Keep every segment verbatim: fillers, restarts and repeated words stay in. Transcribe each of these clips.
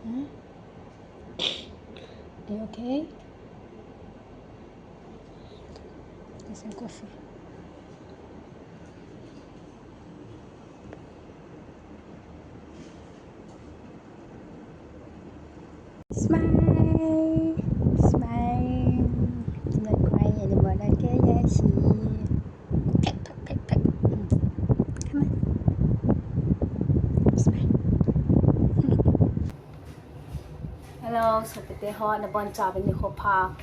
Hmm? You okay? Get some coffee. Smile. Smile. Do not cry anymore, okay? Yes. Peck, peck, peck, peck. Mm. Come on. Smile. Hello, sopite ho, nabonchauvin nikho pha.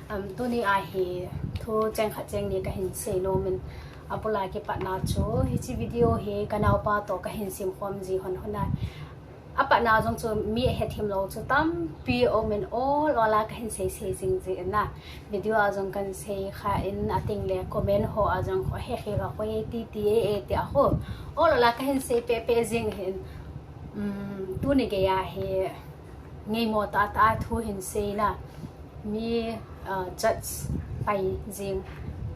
Um, tuni a hi thu cheng khat cheng ni kahin seinom in, abul a kipatna chu hiche video hi kanaopa toh kahin sem khom ji hon hon a. Apatna jong chu mi ahethem lou chu tampi aum in, ol ol a kahin sei sei jing jing in a. Video a jong kahin sei kha in, ating le comment ho a jong ho he he va ho e ti ti e e ti a ho. Ol ol a kahin sei pe pe jing hin. Um, tuni geiya hi ngeimo tah tah a thu hin sei na. Mi, ah, judge pai jing.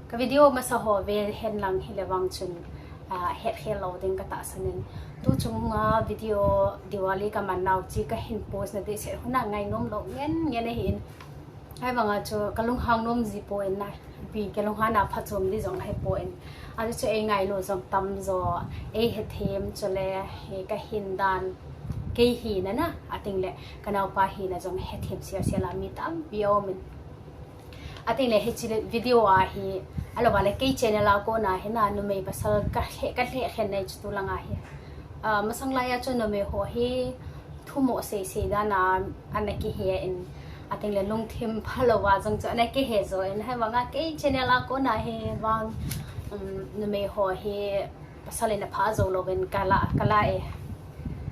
Ka video masa ho ve hen lang hile vang chun, ah, het khel lou ding ka tahsan in. Tu chung a video Diwali ka man nau chi kahin post na ding seh hon a ngainom lou ngen ngen ahi in. Ahivang a chu ka lunghang nom ji poi na. Ipi ka lunghan a phachom ding jong ahi poi. Achu chu ei ngailu jong tam jo, ei hethem chule, hi kahin dan, kei hina na, ating le, kanaopa hina jong hethem sia sia la mi tampi aum in. Ating le, hiche video a hi, alou va le kei channel a kona hi na, numei pasal ka he, ka he khen nei chu tu lang a hi. Ah, masang lai a chu numei ho hi, thumo sei sei dan a, ana kihe in, ating le lungthim phalou va jong chu ana kihe jo in, ahivang a kei channel a kona hi vang, um, numei ho hi pasal in apha jou lou vin ka la, ka la e.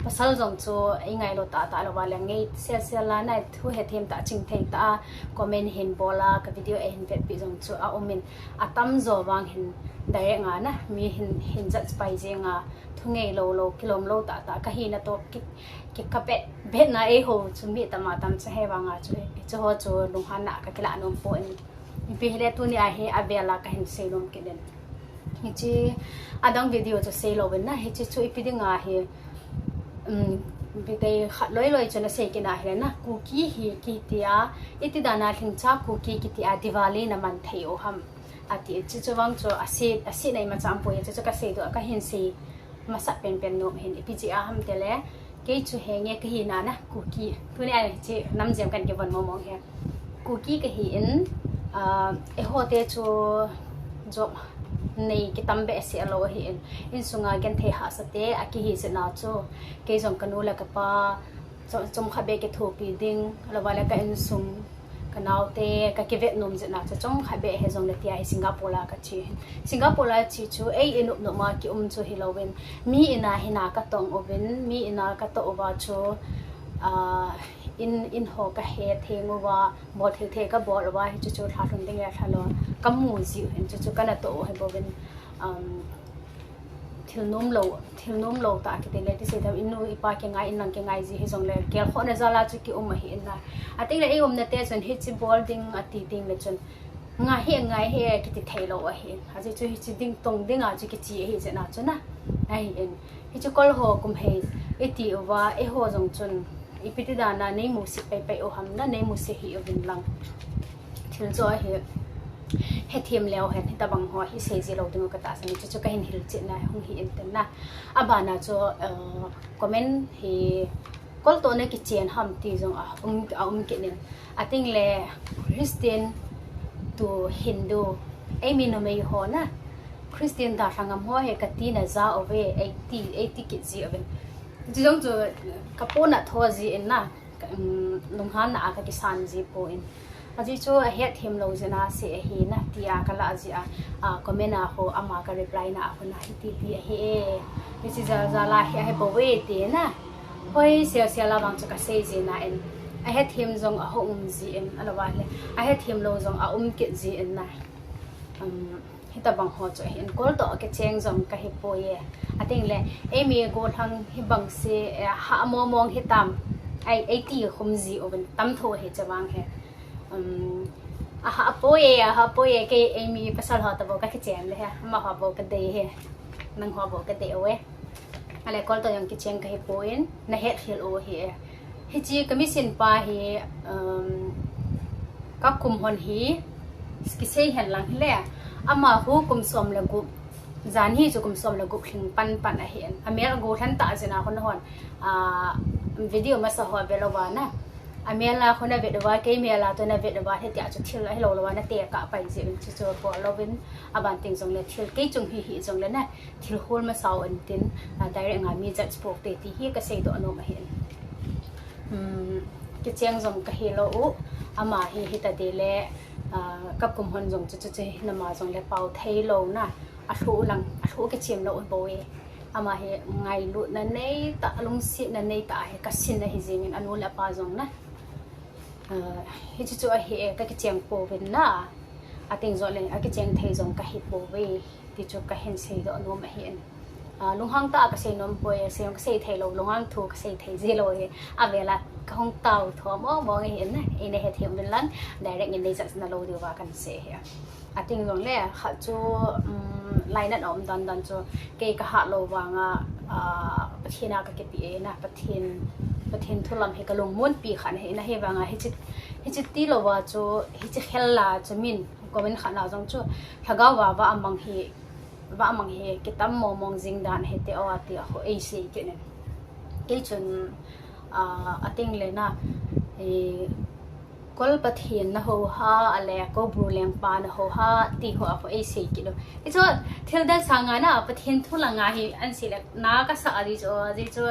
Pasal jong chu ei ngailu tah tah lou va le ngei sel sel la na thu hethem tah ching thei tah a comment hin bol a ka video eihin vetpi jong chu aum in atam jo vang hin direct nga na mi hin, hin judge pai jing a thu ngei lou lou kilom lou tah tah ka hina toh ki, ki ka bet, bet na ei ho chu mi tam a tam cha he vang a chu, chu ho chu lunghan na ka kila nom poi. Ipi hile tuni a hi avel a kahin seinom kit in. Hiche adang video chu seilou vin na, hiche chu ipi ding a hi, um, ipi tei khat loi loi chu na sei kit na hile na, Kuki hi kiti a, iti dan a Lhingcha Kuki kiti a Diwali na man thei u ham. Ati, chu chu vang chu ase, ase nei ma cham poi, chu chu ka sei doh, kahin sei. Masa pen pen nom hin ipi jeh a ham tile, kei chu henge ka hina na, Kuki. Tuni a hiche nam jem kan kivon mong mong hi. Kuki ka hi in, ah, eiho te chu job nei kitam behseh lou ahi in. Insunga genthei hahsa te akihi jeh na chu. Kei jong ka nu le ka pa, chom, chomkhat beh kithopi ding, alou va le ka insung, ka naote, ka kivet nom jeh na chu chomkhat beh he jong le tia hi Singapore a ka che hin. Singapore a che chu ei in up nom a ki um chu hilou vin. Mi in a hina ka tong uvin, mi in a ka toh uva chu, ah, in, in ho ka hetheng uva, bol thei thei ka bol uva, hichu chu lha lhun ding le lha lou. Ka mu jiu hin chu chu ka na toh u hi bouvin. Um, thil nom lou, thil nom lou tah kiti le, ti sei tam, inu ipa kingai, inlang kingai ji hi jong le, gelkhohna jal a chu ki um ahi in na. Ating le ei umna te chun hiche bol ding ati ding le chun, ngai hi, ngai hi, kiti thei lou ahi in. Achu chu hiche ding tong ding a chu kiche ahi jeh na chu na. Ahi in. Hiche kol ho kum hei, iti uva, eiho jong chun, ipi ti dan a, nei musit pai pai u ham na, nei musit hih uvin lang. Thil chu ahi, hethem leu hen, hitabang ho hi sei ji lou ding u ka tahsan in, chu chu kahin hilchetna hung hi in tin na. Abana chu, eh, comment hi, kol toh na kichen ham ti jong a um, a um kit in. Ating le Christian to Hindu, ei mi numei ho na, Christian dalha ngam ho hi ka tina ja uve, ei ti, ei ti kit ji uvin. Chu jong chu ka pona tho ji in na. Ka, um, lunghanna a ka kisan ji poi. Ajeh chu ahethem lou jeh na se ahi na, tia ka la jeh a, a, comment a ho ama ka reply na a ho na hiti ti ahi e. Hiche jal jal a hi ahi bou e ti na. Hoi sel sel a vang chu ka sei ji na in. Ahethem jong ahung um ji in, alou va le. Ahethem lou jong a um kit ji in na. Um, Hitabang ho chu ahin kol toh kicheng jong ka hi poi e. Ating le, ei mi golhang hibang se, eh, ha mo mong hitam. Ai, ei ti khum ji uvin tam tho hi chavang he. Um, aha poi e, aha poi e, kei ei mi pasal ho ta bou ka kichen le he. Ama ho bou ka dei he. Nang ho bou ka dei uve. Ale kol to jong kicheng kahi poi, na het khel u hi e. Hichi ka mission pa hi, um, ka kum hon hi, kisei hen lang hile. Ama hu kum som le gup, jan hi chu kum som le gup lhing pan pan ahi in. Amel go lhan ta jin a hon hon. A, video masa ho ve lou va na. Amel a hon a ve lou va, kei mel a to na ve lou va, hitia chu thil ahi lou lou va na te ka pai ji in chu chu po lou vin. Aban ting jong le thil kei chung hi hi jong le na. Thil hol masa u intin, a, direct nga mi judge po te ti hi ka sei doh nom ahi. Um, kicheng jong kahi lou u, ama hi hita de le, a, ka kum hon jong chu chu chu hi nama jong le pau thei lou na, a lhu lang, a lhu kichim lou u bou e. Ama hi ngailutna nei ta, lungsetna nei ta hi ka sin ahi jing in anu le apa jong na. A, hichu chu ahi e, ka kicheng po vin na. Ating jong le, a kicheng thei jong kahi po ve. Ti chu kahin sei doh nom ahi in. A, lunghang ta ka sei nom poi, sei ka sei thei lou, lunghang thu ka sei thei ji lou hi. Avel a ka hung tao tho mo mo ahi in. Ei na het hi um lang, direct in nei judge na lou diu va kan sei hi. Ating jong le, khat chu, um, lainat a um dan dan chu, kei ka ha lou vang a, a, Pathen a ka kipe e na, Pathen, Pathen thu lam hi ka lungmon pi khat ahi na hi vang a, hichi, hichi ti lou va chu, hichi khel la chu min, comment khat na jong chu, lhagao va va amang hi, va mang hi kitam mo mong jing dan hi te o ati a ho ei sei kit in. Kei chun, a, ating le na, e, kol Pathen na ho ha, ale ko bu leng pa na ho ha, ti ho a ho ei sei kit lou. Ti chu thil dan sanga na Pathen thu langa hi an sei le na ka sa a di chu, di chu,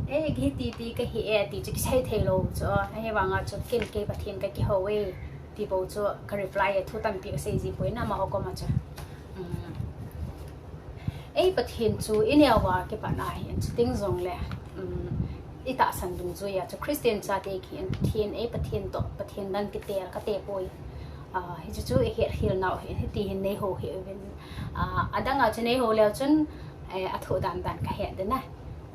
e, ki ti ti ka hi e, ti chu kisei thei lou chu, ahi vang a chu kin kei Pathen ka kiho e. Ti bou chu ka reply a thu tampi ka sei ji poi na, amaho koma chu. Um, ei Pathen chu i neo va kipat na hi in, chuting jong le, um, i tahsan dungjui a chu Christian chate ki in Pathen, ei Pathen to, Pathen dan kitel ka te poi. A, hichu chu i het khel nau hi, hiti hin nei ho hi vin. A, adang a chu nei ho leu chun, eh, a thu dan dan ka het de na.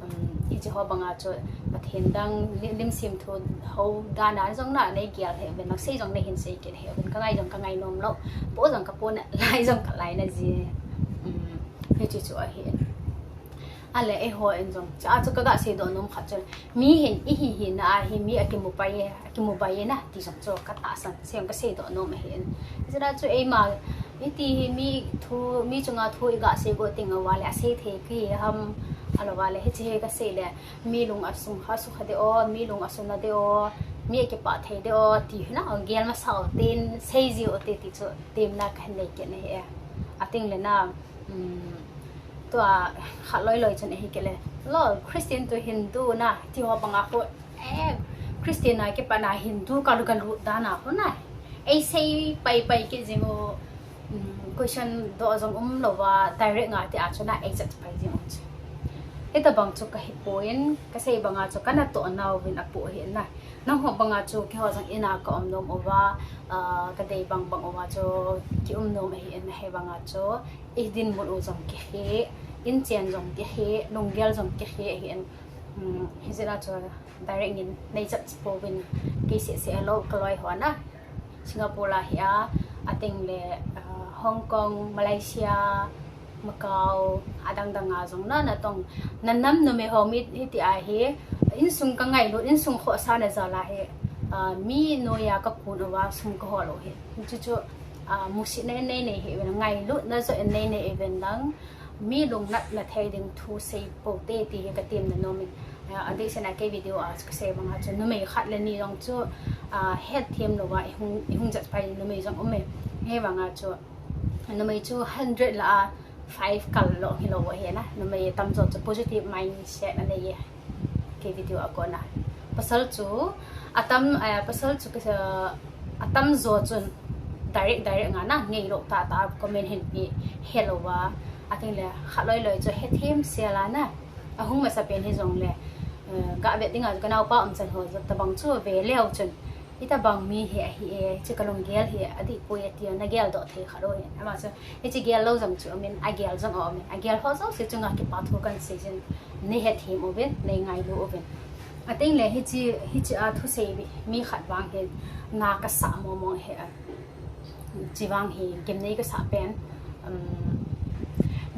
Um, hichi ho banga chu Pathen dang li-, lim sim thu ho dan a jong na nei gel he ven, mak sei jong nei hin sei kit he ven, ka ngai jong ka ngai nom lou, po jong ka po na, lai jong ka lai na ji. Um, hichi chu ahi. Ale eiho in jong, cha chu ka ga sei doh nom khat chu, mi hin i hi hi na a hi mi a kimu pai e, a kimu pai e na, ti jong chu ka tahsan, sei jong ka sei doh nom ahi in. Jira chu eima, iti hi mi thu, mi chunga thu i ga sei go ting a va le, a sei thei ki ham, a lou va le, hichi hi ka sei le, mi lung a sung kha sukha de o, mi lung a sung na de o, mi a kipah thei de o, ti hi na, gel masa u tin, sei ji u te ti chu, tim na ka hin nei kit na hi e. Ating le na, um, tua khat loi loi chun ahi kit le. Lo, Christian to Hindu na, ti ho banga ko, eh, Christian a kipat na Hindu ka lu ka lu dan a ho na. Ei sei pai pai kit jing u, um, question doh jong um lou va, direct nga ti a chu na, ei judge pai jing u chu. Hitabang chu ka hi poi in, ka sei banga chu ka na toh nau vin a po hi na. Nangho banga chu keiho jong in a ka um nom u va, ah, ka dei bang bang u va chu ki um nom ahi in, ahi banga chu. I dinmun u jong kihe, inchen jong kihe, lunggel jong kihe ahi in, um, hijeh a chu direct in nei judge pouvin kei seh seh a lou ka loi ho na. Singapore a hi a, ating le, uh, Hong Kong, Malaysia, Macau, adang dang a jong na, natong, na nam numei ho mi hiti a hi, insung ka ngailut, insung khohsah na jal a hi, uh, mi noiya ka kun uva sum ka hol u hi. Chuchu, a, musit na in nei nei hi ven, ngailutna joh in nei nei hi ven lang, mi lungnatna thei ding thu sei pou te ti hi ka temna nom in, a, adeh seh a kei video a chu ka sei banga chu numei khat le ni jong chu, a, hetthem louva i hung, i hung judge pai numei jong um e. Hivanga chu numei chu hundred lah a five kal lou hilou ahi na, numei tamjo chu positive mindset anei e. Kei video a kona. Pasal chu, atam, eh, pasal chu, eh, atamjo chun direct, direct nga na, ngailou tah tah a comment hin pe, helou va. Ating le, khat loi loi chu, hethem sel a na. Ahung masa pen hijong le, eh, ga vet ding a, ka naopa umchan ho, tabang chu, ve leu chun. Hitabang mi hi ahi e, chu ka lunggel hi, adih poi ati a, na geldoh thei khat u hi. Ama chu, Hichi gel lou jong chu um in, agel jong um in, agel ho jouse chunga kipa thu kan sei jin, nei hethem uvin, nei ngailu uvin. Ating le hichi, hichi a thusei mi khat vang hi na ka sa mong mong hi a. Chi vang hi gimnei ka sa pen. Um,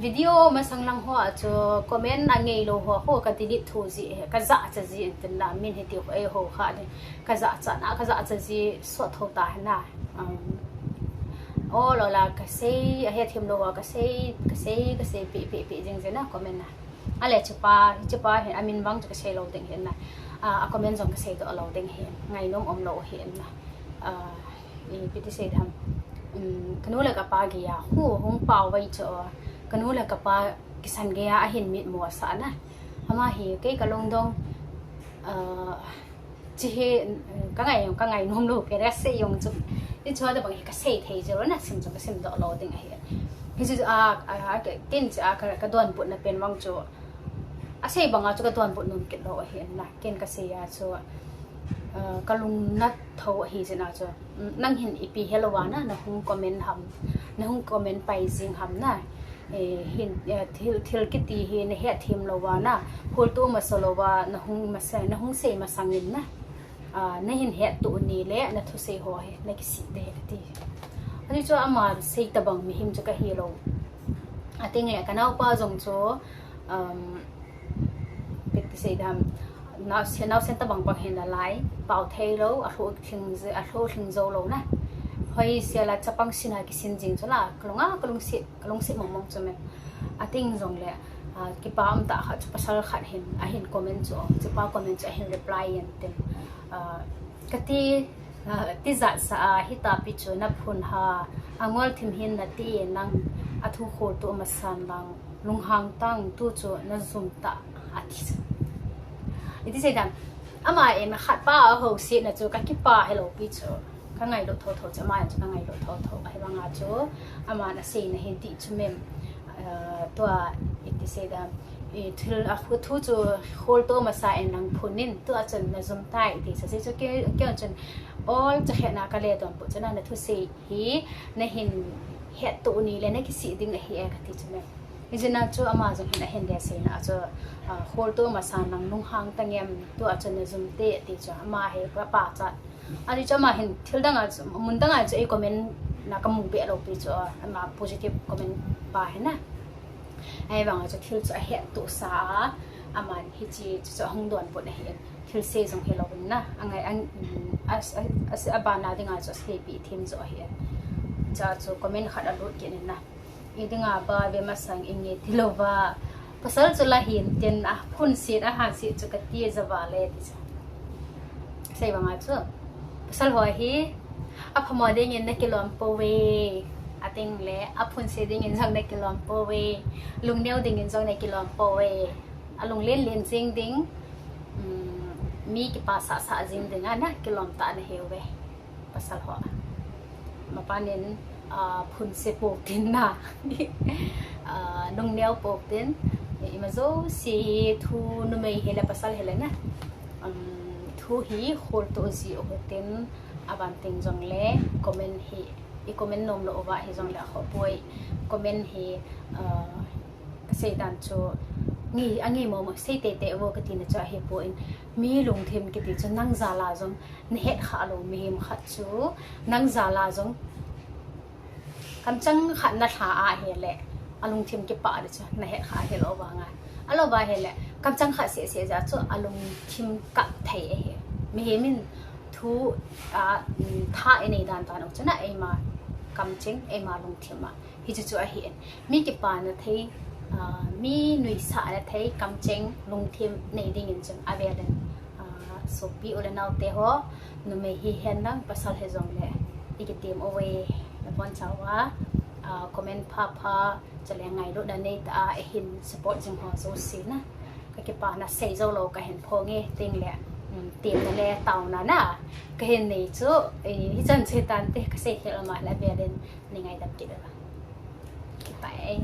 Video masang lang ho a chu comment a ngei lou ho, ho ka delete tho ji, ka jahcha ji in tin na, min hi ti ho, ei ho kha ni, ka jahcha na, ka jahcha ji sot tho ta hi na. Um, o lo la ka sei, a hethem lou ho ka sei, ka sei, ka sei, pi, pi, pi jing jing na comment na. A le chu pa, chu pa hi, a min bang chu ka sei lou ding hi na. A, a comment jong ka sei doh lou ding hi, ngainom um lou hi na. A, i, pi ti sei dam. Um, ka nu le ka pa gei a, hu, hung pao vai chu, ka nu le ka pa kisan gei a, a hin mit mo sa na. Ama hi, kei ka lungdong, a, chi hi, um, ka ngai, ka ngainom lou, kei ra sei jong chu. Ti chu a da bang hi ka sei thei chu, na sim chu ka sim doh lou ding ahi. Hi chu a, a, a, ke, tin chu a, ka, ka donbutna pen bang chu. A sei bang a chu ka donbut nom kit lou ahi na. Ken ka sei a chu, a, ka lung na tho ahi jin a chu. Um, nang hin ipi helou va na, na hung comment ham, na hung comment pai jing ham na. Eh, hin, eh, thil, thil kiti hi na hethem lou va na, hol tu masa lou va, na hung masa, na hung sei masang in na. A, na hin hetto ni le, na thusei ho hi, na kisih de ka ti. A ti chu ama sei ta bang mihem chu ka hi lou. A ti nge, ka naopa jong chu, um, pi ti sei dam, nao se, nao sen ta bang bang hin na lai, pao thei lou, a lho thing ze, a lho thing zo lou na. Hoi se la chapang sin a kisin jing chu la, ka lung a, ka lungset, ka lungset mong mong chu me. A ting jong le, a, kipa um ta kha chu pasal khat hin, a hin comment chu, chu pa comment chu a hin reply in tin. A, ka ti, a, ti jat sa a, hi ta pi chu na phun ha, a ngol thim hin na ti nang, a thu khol tu ma san lang, lunghang tang tu chu na zum ta, a ti chu. I ti sei dan, ama in khat pa a ho si na chu ka kipa helou pi chu. Ka ngailut tho tho chu, ama chu ka ngailut tho tho. Ahi vang a chu, ama na sei na hin ti chu mem, eh, tua, i ti sei da, i thil a khu thu chu khol to masa in nang phun in, tua chun na zum tai ti sa sei chu ke, ke chun, ol cha khe na ka le don pu chu na, na thusei hi, na hin hetto ni le na kisih ding ahi e ka ti chu mem. Hi jin a chu ama jong hin a hin le sei na chu, ah, khol to masa nang lunghang ta ngem, tua chun na zum te ti chu ama hi pa pa cha. A ti chu ama hin thil dang a chu, mun dang a chu ei comment na ka mu be lou pi chu, ama positive comment pa hi na. Ahi vang a chu thil chu a hetto sa a, aman hichi chu chu hung don put na hi thil sei jong hi lou na. A ngai ang, a, a, a, a ba na ding a chu sei pi thim jo hi. Cha chu comment khat a lut kit in na. I ding a ba ve masang i nge ti lou va. Pasal chu la hin tin a phun sit a ha sit chu ka ti ja va le ti chu. Sei vang a chu. Pasal ho hi a phamo ding in na kilom po ve. A ting le a phun sit ding in jong na kilom po ve. Lungneo ding in jong na kilom po ve. A lunglen len jing ding. Um, mi kipa sa sa jing ding a na kilom ta na heu ve. Pasal ho. Mapan in, ah, phun se pok tin na. Ah, lungneo pok tin. Ima jo si thu numei hi le pasal hi le na. Um, thu hi khol to ji u tin aban ting jong le comment hi, i comment nom lou va hi jong le a kho poi. Comment hi, ah, ka sei dan chu ngi, a ngi mo mo sei te te vo ka ti na chu ahi poi. Mi lungthim kiti chu nang jal a jong na het kha lou mihem khat chu, nang jal a jong kamchang khat na lha a hi le, a lungthim kipa le chu na het kha hi lou vang a. A lou va hi le, kamchang khat se se ja chu a lungthim kap thei ahi. Mihem in thu, a, um, tha i nei dan tan u chu na eima kamcheng, eima lungthim a. Hi chu chu ahi in. Mi kipa na thei, a, mi nuisa na thei, kamcheng, lungthim nei ding in chun a vel in. Ah, sopi u le nao te ho, numei hi hen lang, pasal hi jong le, i kitim u ve, na pon chau a, ah, comment pha pha, chule ngailut na nei ta a, i hin support jing ho jouse na. Ka kipa na sei jou lou ka hin phong e, ting le, um, tim na le tao na na, ka hin nei chu, eh, hi chan che tan te, ka sei khel ma la vel in, nei ngaidam kit u. Kipa e.